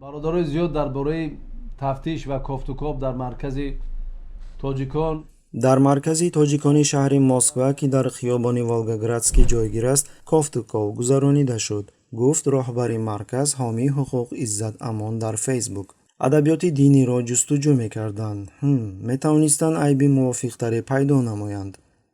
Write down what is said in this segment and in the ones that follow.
Бародарои зиёд дар бораи тафтиш ва кофтукоб дар Маркази тоҷикон. Дар Маркази тоҷикони шаҳри Москва, ки дар хиёбони Волгоградский ҷойгир аст, кофтуков гузаронида шуд, гуфт роҳбари марказ, ҳомии ҳуқуқ Иззат Амон дар Фейсбук. Адабиёти диниро ҷустуҷӯ мекарданд. Метавонистанд айби мувофиқтаре пайдо намоянд,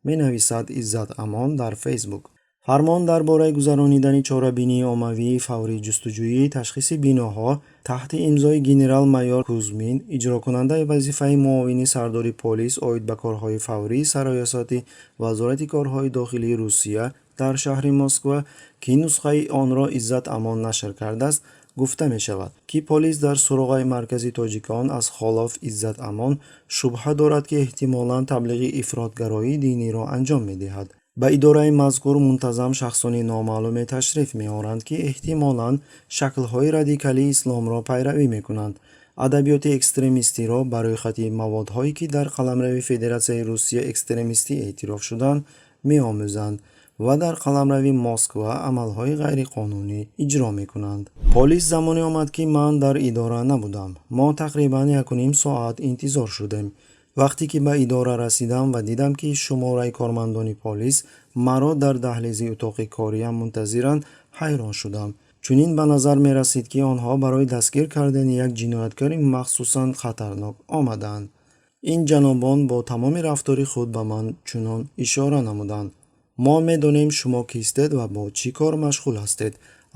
менависад Иззат Амон дар Фейсбук. Фармон дар бораи гузаронидани чорабинии оммавии фаврии ҷустуҷӯии ташхиси биноҳо таҳти имзои генерал-майор Кузмин, иҷрокунандаи вазифаи муовини сардори полис оид ба корҳои фаврии Сарраёсати Вазорати корҳои дохилии Русия дар шаҳри Москва, ки нусхаи онро Иззат Амон нашр кардааст, гуфта мешавад, ки полис дар суроғаи Маркази тоҷикон аз Холов Иззат Амон шубҳа дорад, ки эҳтимолан таблиғи ифротгароии диниро анҷом медиҳад. Ба идораи мазкур мунтазам шахсони номаълуме ташриф меоранд, ки эҳтимолан шаклҳои радикалии исломро пайравӣ мекунанд, адабиёти экстремистиро ба рӯйхати маводҳое, ки дар қаламрави Федератсияи Русия экстремистӣ эътироф шуданд, меомӯзанд ва дар қаламрави Москва амалҳои ғайриқонунӣ иҷро мекунанд. Полис замоне омад, ки ман дар идора набудам. Мо тақрибан 1,5 соат интизор шудем. Вақте ки ба идора расидам ва дидам, ки шумораи кормандони полис маро дар даҳлизи утоқи кориам мунтазиранд, ҳайрон шудам. Чунин ба назар мерасид, ки онҳо барои дастгир кардани як ҷинояткори махсусан хатарнок омадаанд. Ин ҷанобон бо тамоми рафтори худ ба ман чунон ишора намуданд: мо медонем, шумо кистед ва бо чӣ кор машғул ҳастед,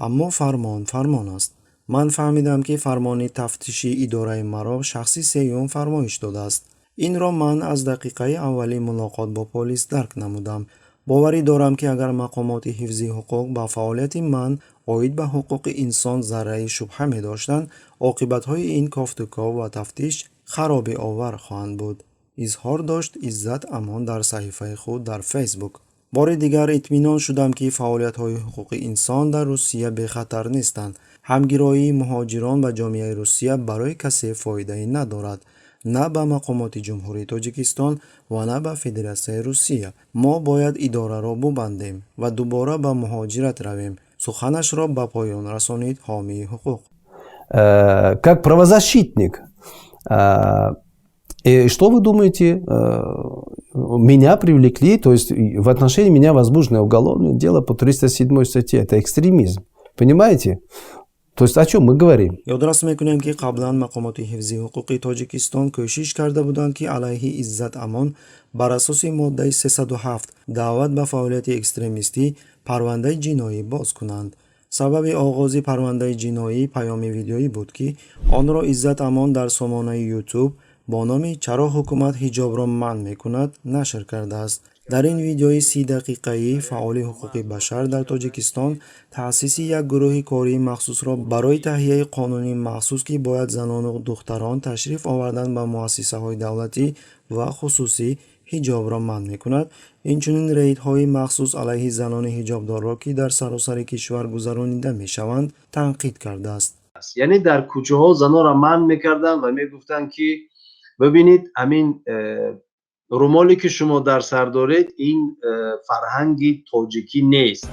аммо фармон фармон аст. Ман фаҳмидам, ки фармони тафтиши идораи маро шахси сеюм фармоиш додааст. Инро ман аз дақиқаи аввали мулоқот бо полис дарк намудам. Боварӣ дорам, ки агар мақомоти ҳифзи ҳуқуқ ба фаъолияти ман оид ба ҳуқуқи инсон зарраи шубҳа медоштанд, оқибатҳои ин кофтуков ва тафтиш харобиовар хоҳанд буд, изҳор дошт Иззат Амон дар саҳифаи худ дар Фейсбук. Бори дигар итминон шудам, ки фаъолиятҳои ҳуқуқи инсон дар Русия бехатар нестанд. Ҳамгироии муҳоҷирон ба ҷомеаи Русия барои касе фоидае надорад, на ба мақомоти Ҷумҳурии Тоҷикистон ва на ба Федератсияи Русия. Мо бояд идораро бубандем ва дубора ба муҳоҷират равем, суханашро ба поён расонид ҳомии ҳуқуқ. Как правозащитник. И что вы думаете? Меня привлекли, то есть в отношении меня возбуждено уголовное дело по 307 статье. Это экстремизм. Понимаете? То есть о чем мы говорим? Ёдрас мекунем, ки қаблан мақомоти ҳифзи ҳуқуқи Тоҷикистон кӯшиш карда буданд, ки алайҳи Иззат Амон бар асоси моддаи 307, даъват ба фаъолияти экстремистӣ, парвандаи ҷиноӣ боз кунанд. Сабаби оғози парвандаи ҷиноӣ паёми видеоӣ буд, ки онро Иззат Амон дар сомонаи Ютуб бо номи «Чаро ҳукумат ҳиҷобро манъ мекунад?» нашр кардааст. Дар ин видеои 30-дақиқаӣ фаъоли ҳуқуқи башар дар Тоҷикистон таъсиси як гурӯҳи кории махсусро барои таҳияи қонуни махсус, ки бояд занону духтарон ташриф овардан ба муассисаҳои давлатӣ ва хусусӣ ҳиҷобро манъ мекунад, инчунин рейдҳои махсус алайҳи занони ҳиҷобдорро, ки дар саросари кишвар гузаронида мешаванд, танқид кардааст. Яъне дар кӯчаҳо занонро манъ мекарданд ва мегуфтанд, ки бибинед, ҳамин румоле, ки шумо дар сар доред, ин фарҳанги тоҷикӣ нест.